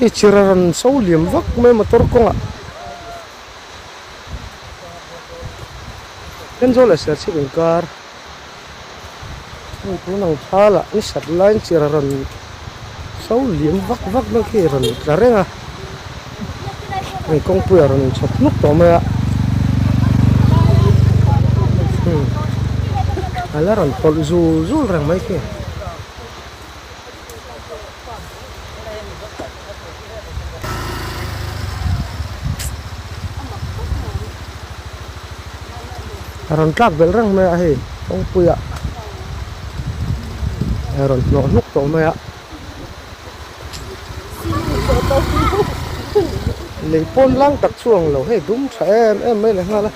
Hei chir a rawn so liam vak mai a motor kawngah. Thenzawl leh Serchhip inkar hei tun ang thalah ni sat laiin chir a rawn so liam vak vak mai khi a rawn tla reng a hei kawngpui a rawn inchhawp hnuk tawh mai a hmm a la rawn tawlh zul zul reng mai khi. A rawn tlak belh reng mai a hei kawngpuiah a rawn hnawh hnuk tawh mai a lei pawn lang tak chu ang lo hei dum tha em em mai leh nghal a.